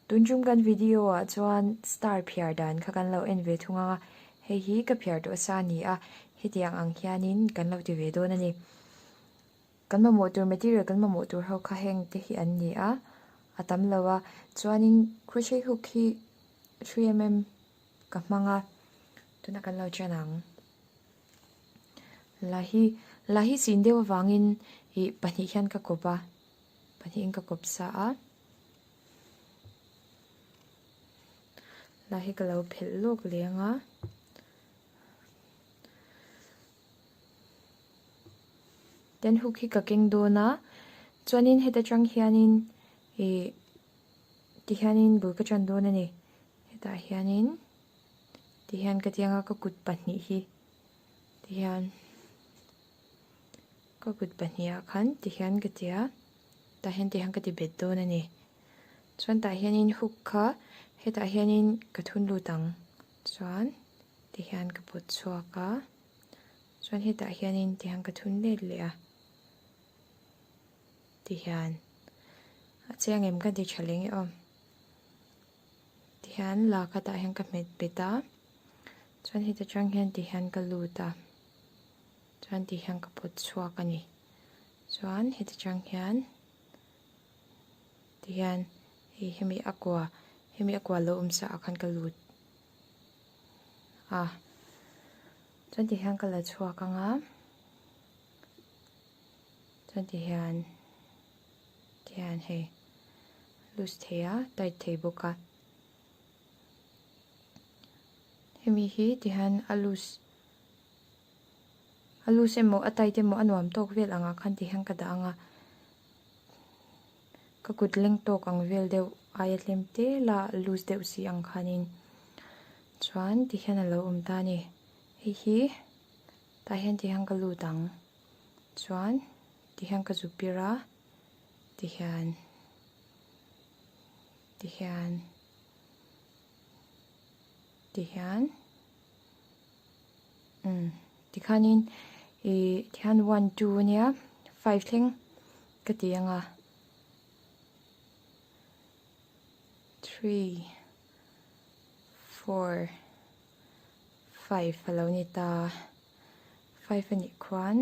Tun tum kan video ah chuan star phiar dan kha kan lo en ve thung ang a, hei hi ka phiar tawh sa a ni a, hetiang ang hianin kan lo ti ve dawn a ni. Kan mamawh tur material kan mamawh tur ho kha heng te hi an ni a, a tam lo a, chuanin crochet hook hi 3mm ka hmang a, tunah kan lo chen ang. La hi la hi sin deuh avangin ih pahnih hian ka kawp a, pahnihin ka kawp sa a. La hi ka lo phelh lawk leng a. Ten hook hi ka keng dawn a, chuanin heta tang hianin ih tihianin bul ka tan dawn a ni. Hetah hianin tihian ka tiang a ka kut pahnih hi tihian ka kut pahnih ah khan tihian ka ti a tah hian tihian ka ti bet dawn a ni chuan tah hianin hook kha hetah hianin ka thun lut ang chuan tihian ka pawt chhuak a chuan hetah hianin tihian ka thun let leh a tihian a chiang em ka ti tha leh nge aw. Tihian la kha tah hian ka hmet bet a, chuan heta tang hian tihian ka lut a, chuan tihian ka pawt chhuak a ni. Chuan heta tang hian tihian hei hemi a kua hemi a kua lo awm sa ah khan ka lut a, chuan tihian ka la chhuak ang a, chuan tihian tihian hei. Loose thei a, tight thei bawk a. Hemi hi tihian a loose a loose emaw a tight emaw a nuam tawk vel angah khan tihian ka dah ang a. Ka kut leng tawk ang vel deuh aia tlem te la loose deuh si ang khanin chuan tihian a lo awm ta a ni. Hei hi tah hian tihian ka lut ang chuan tihian ka zu pir a. Tihian tihian tihian umm tikhanin ih tihian one two ania five thleng ka ti ang a three four five a lo ni ta five a nih khuan.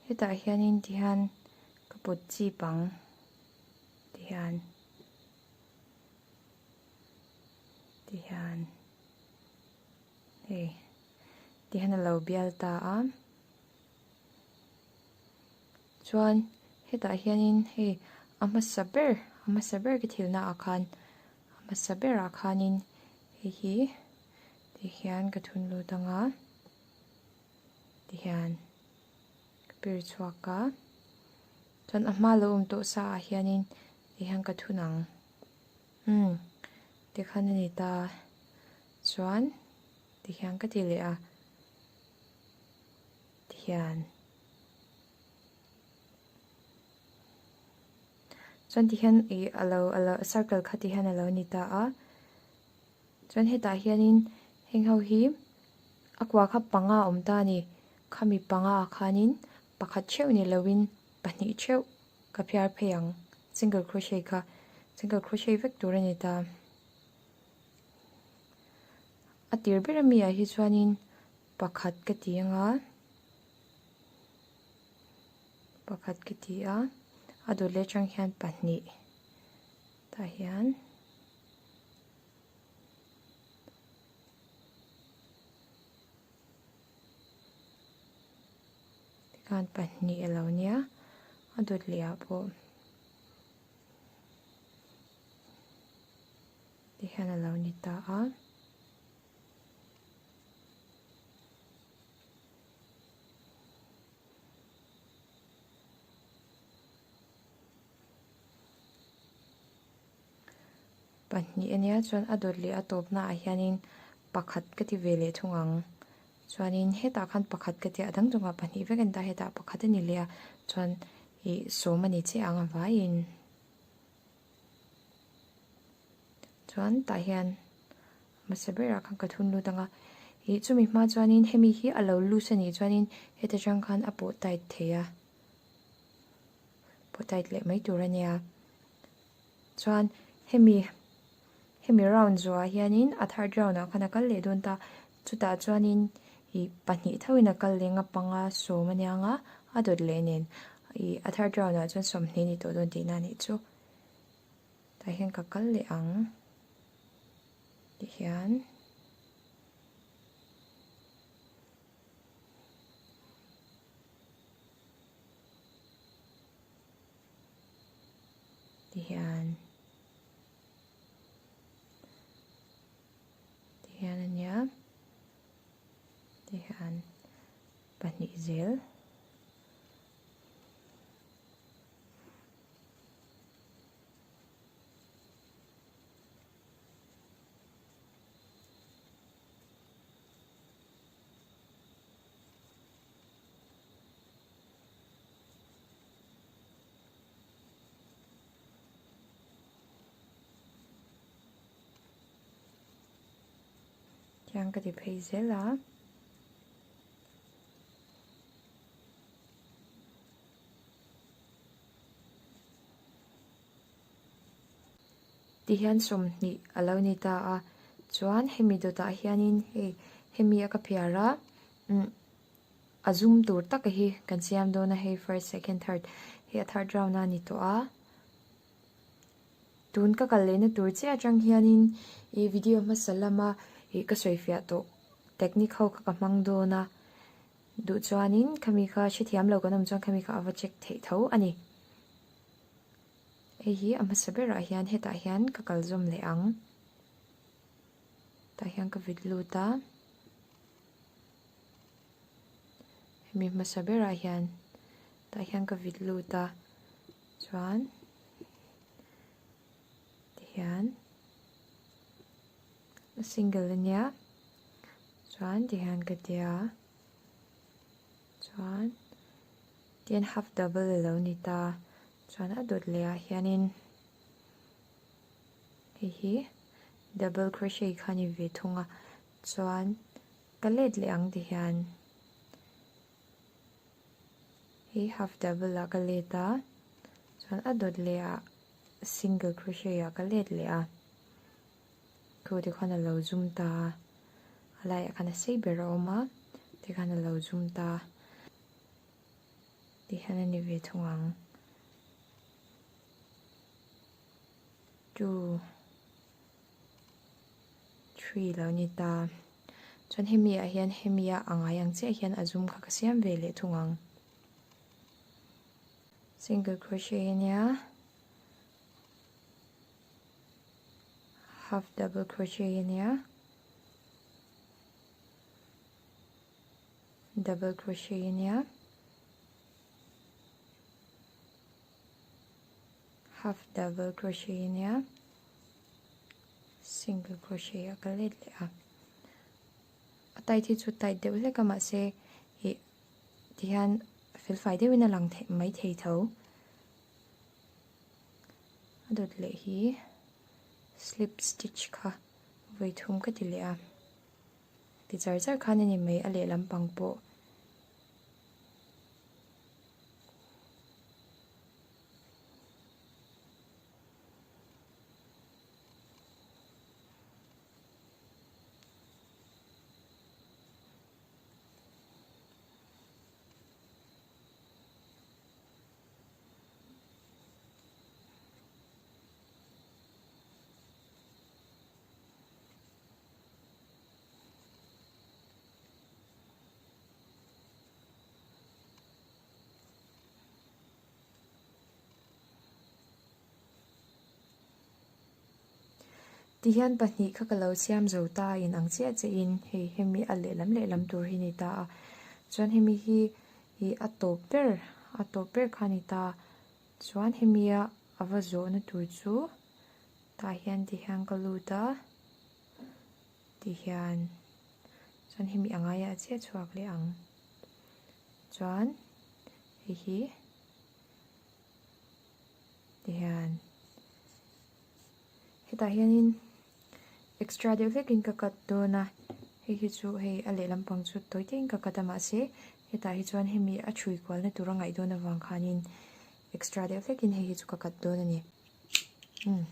Hetah hianin tihian ka pawt chip ang tihian tihian hei tihian a lo bial ta a chuan hetah hianin hei a hmasa ber a hmasa ber ka thilna ah khan a hmasa berah khanin hei hi tihian ka thun lut ang a. Tihian ka pir chhuak a, chuan a hma lo awm tawh sa ah hianin tihian ka thun ang. Umm tikhan a ni ta, chuan tihian ka ti leh a, tihian chuan tihian ih a lo a lo circle kha tihian a lo ni ta a. Chuan hetah hianin heng ho hi a kua kha panga a awm ta a ni. Khami panga ah khanin pakhat theuh ni loin pahnih theuh ka phiar phei ang single crochet kha single crochet vek tur a ni ta. A tir ber ami ah hi chuanin pakhat ka ti anga pakhat ka ti a, a dawt leh atang hian pahnih tah hian. Tikhan pahnih a lo nia a dawt leh ah pawh tihian a lo ni ta a. Pahnih ania chuan a dawt leh a tawpna ah hianin pakhat ka ti ve leh thung ang. Chuanin hetah khan pakhat ka tia a dang chungah pahnih vek a ni ta hetah pakhat a ni leh a chuan ih sawm a ni chiah ang a vaiin. Chuan tah hian hmasa berah khan ka thun lut ang a ih chumi hma chuanin hemi hi a lo loose a nih chuanin heta tang khan a pawh tight thei a pawh tight leh mai tur a nia. Chuan Hemi hemi round zawhah hianin a third round ah khan a kal leh dawn ta. Chutah chuanin ih pahnih thoin a kal leh anga panga sawm a nia anga a dawt leh nen ih a third round ah chuan 20 a ni tawh dawn tihna a nih chu. Tah hian ka kal leh ang tihian. Tihian tihian a nia tihian pahnih zel. Tiang ka ti phei zel a. Tihian 20 a lo ni ta a, chuan hemi dawtah hianin hei hemi a ka phiar a umm a zum tur taka hi kan siam dawn a hei first second third hei a third round a ni tawh a tun ka kal lehna tur chiah atang hianin ih video hmasa lama ih ka sawi fiah tawh technique ho kha ka hmang dawn a duh chuanin khami kha hrethiam lo kan awm chuan khami kha a va check theih tho a ni. Hei hi a hmasa berah hian hetah hian ka kal zawm leh ang. Tah hian ka vit lut a. Hemi hmasa berah hian tah hian ka vit lut a. Chuan tihian a single ania chuan tihian ka tia chuan Tin half double a lo ni ta. Chuan a dawt leh ah hianin hei hi double crochet kha a ni ve thung a. Chuan ka let leh ang ti hian hei half double ah ka let a. Chuan a dawt leh ah single crochet ah ka let leh a. Thu te khan a lo zum ta a. A laiah khan a sei ber a awm a tikhan a lo zum ta. Ti hian a ni ve thung ang. 2 3 lo ni ta. Chuan hemi ah hian hemi a angai ang chiah hian a zum kha ka siam ve leh thung ang. Single crochet ania. Half double crochet ania. Double crochet ania half double crochet ania single crochet a ka let leh a a tight hi chu tight deuh hlek a mahse ih tihian felfai deuhin a lang theih mai thei tho a dawt leh hi slip stitch kha vawi thum ka ti leh a. Ti char char khan a ni mai a lehlam pang pawh. Tihian pahnih kha ka lo siam zo ta in ang chiah che in hei hemi a lehlam lehlam tur hi ni ta a chuan hemi hi ih a tawp ber a tawp ber kha a ni ta chuan hemi a a va zawhna tur chu. Tah hian ti hian ka lut a, ti hian chuan hemi a ngaiah chiah chhuak leh ang. Chuan hei hi ti hian hetah hianin extra deuh hlekin ka cut dawn a, hei hi chu hei a lehlam pang chu tawi teuhin ka cut a mahse hetah hi chuan hemi a chhui kualna tur a ngaih dawn avang khanin extra deuh hlekin hei hi chu ka cut dawn a ni. Umm.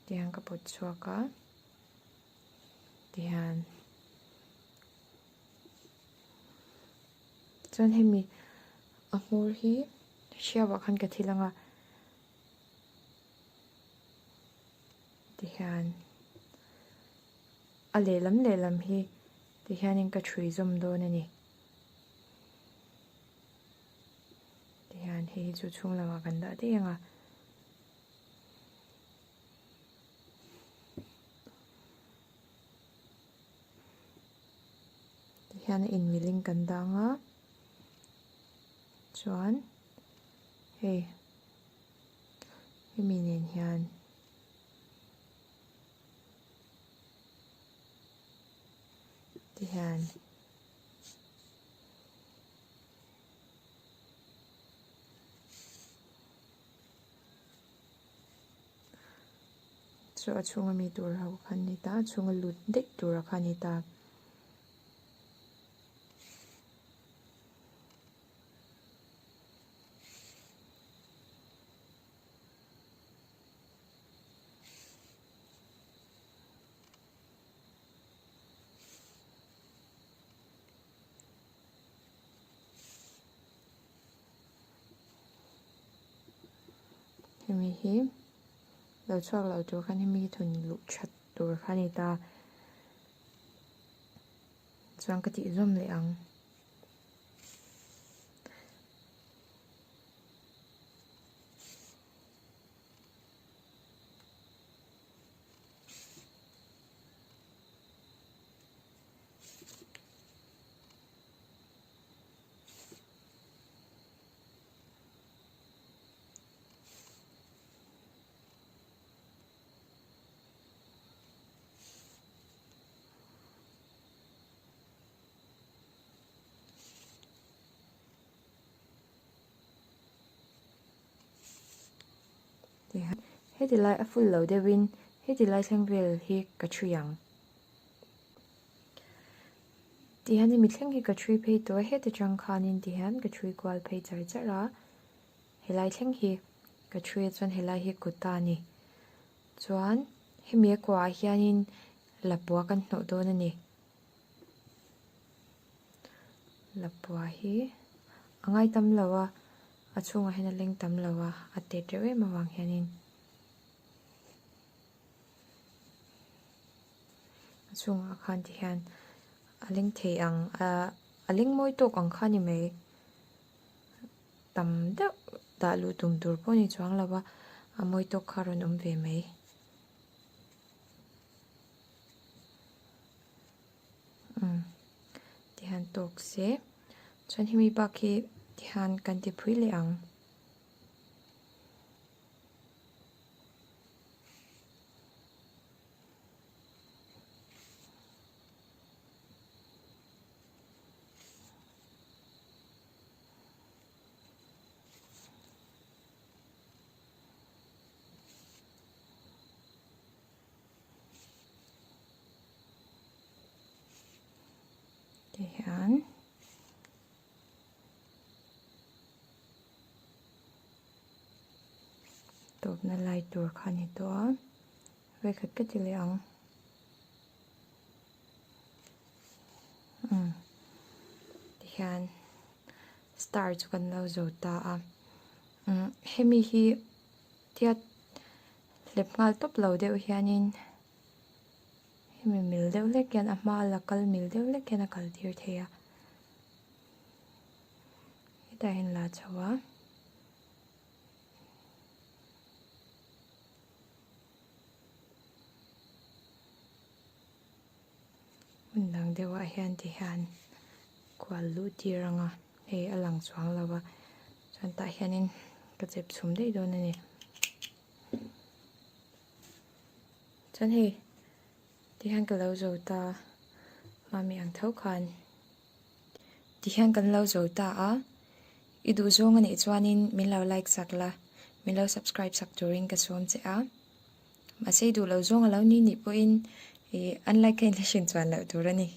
Tihian ka pawt chhuak a, tihian chuan hemi a hmawr hi hriau ah khan ka thil ang a tihian a lehlam lehlam hi tihianin ka ṭhui zawm dawn a ni. Tihian hei hi chu chhung lamah kan dah daih ang a. Tihian a inmilin kan dang a chuan hei hemi nen hian tihian. Chu a chhunga mi tur ho kha an ni ta a chhunga lut daih tura kha a ni ta. Hemi hi lo chhuak loh tur khan hemi hi thun luh that tur kha a ni ta chuan ka tih zawm leh ang. Heti lai a full lo deuhin heti lai thleng vel hi ka ṭhui ang. Tihian hemi thleng hi ka ṭhui phei tawh a, heti chang khanin tihian ka ṭhui kual phei char char a, helai thleng hi ka ṭhui a chuan helai hi kut a ni. Chuan hemi a kuahah hianin lapua kan hnawh dawn a ni. Lapua hi a ngai tam lo a, a chhungah hian a leng tam lo a, a tet reuh em avang hianin. A chhungah khan ti hian a leng thei ang ah a leng mawi tawk ang kha a ni mai tam deuh dah luh tum tur pawh a ni chuang lo a a mawi tawk kha a rawn awm ve mai. Umm ti hian tawk se chuan hemi bak hi ti hian kan ti phui leh ang. Tihian. Tawpna lai tur kha a ni tawh a vawikhat ka ti leh ang umm tihian star chu kan lo zo ta a umm hemi hi tiat hlep nghal tawp lo deuh hianin hemi mil deuh hlek hian a hma la kal mil deuh hlek hian a kal tir thei a. Hetah hian la chho a. Hmun dang deuhah hian ti hian kual luh tir ang a hei a lang chuang lo a chuan tah hianin ka chep chhum daih dawn a ni. Chuan hei ti hian ka lo zo ta mami ang tho khan. Ti hian kan lo zo ta a, i duh zawng a nih chuanin min lo like sak la, min lo subscribe sak turin ka sawm che a. Mahse i duh lo zawng a lo ni nih pawhin i unlike ka inhla hrin chuan loh tur a ni.